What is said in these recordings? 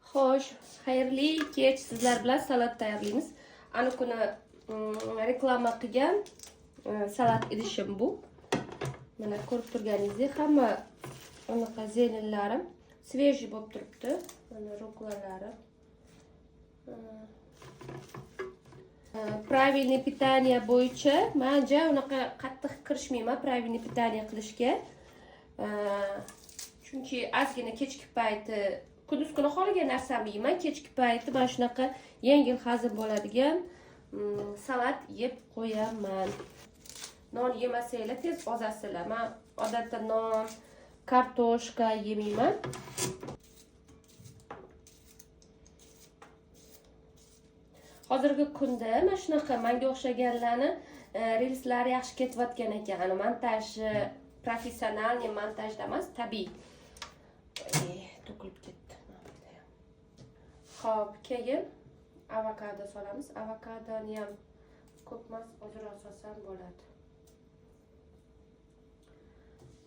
Xo'sh, xayrli kech. Sizlar bilan salat tayyorlaymiz. Ana kuni reklama qilgan salat idishim bu. Mana ko'rib turganingizdek hamma anaqa зелень larim свежий bo'lib turibdi. Mana rukolalarim. Правильный питание bo'yicha man ja unaqa qattiq kirishmayman правильный питание qilishga. Chunki ozgina kechki payti kunduz kuni xohlagan narsamni yeyman, kechki payti mana shunaqa yengil hazm bo'ladigan salat yeb qo'yaman. Non yemasanglar tez ozasizlar. Man odatda non, kartoshka yemayman. Hozirgi kunda mana shunaqa manga o'xshaganlarni reelslari yaxshi ketayotgan ekan. Ani montaji professionalniy montajda emas, tabiiy. To'kilib ketdi. Xo'p, keyin avokado solamiz. Avokadoni ham ko'p emas, ozroq solsam bo'ladi.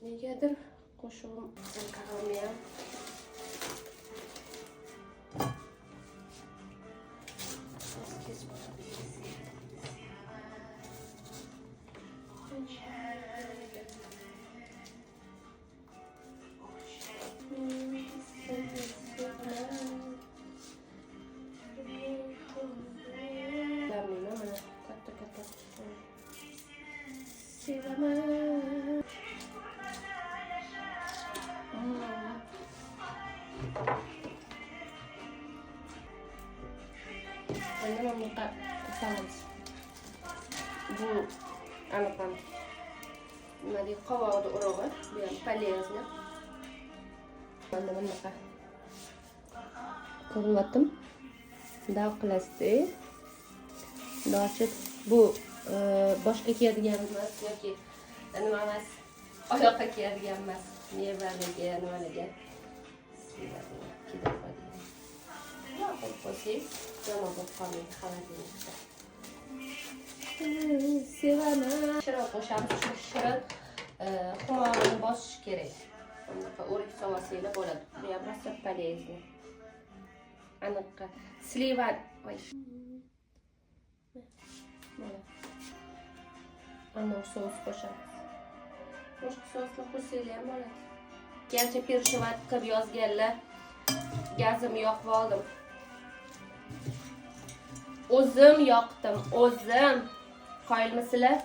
Negadir qo'shig'im makaronni ham kesib qo'yamiz. Mana katta katta sevaman. Endi mana bunaqa solamiz. Bu anaqa nima deydi, qovoqni urug'i, bu ham полезно. Mana bunaqa ko'rinyaptimi? Bundoq qilasizda. Bundoq ochib, bu boshqa kiyadigan emas yoki nima emas, oyoqqa kiyadigan emas, mevaligi, nimaligi. Kiydirib qo'yadigan. Bundoq qo'yib qo'ysangiz, yomon bo'lib qolmaydi холодильник da. Sevaman. Shirin qo'shamiz, chunki shirin xumorni bosish kerak. Bunaqa o'rik solsanglar bo'ladi. Bu ham rosa полезный. Anaqa слива, voy. Mana. Anor sous qo'shamiz. Boshqa souslar qo'shsanglar ham bo'ladi. Garchi переживать qilib yozganlar, gazimni yoqib oldim. O'zim yoqdim, o'zim. Qoyilmisizlar?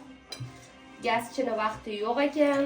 Gazchini vaqti yo'q ekan.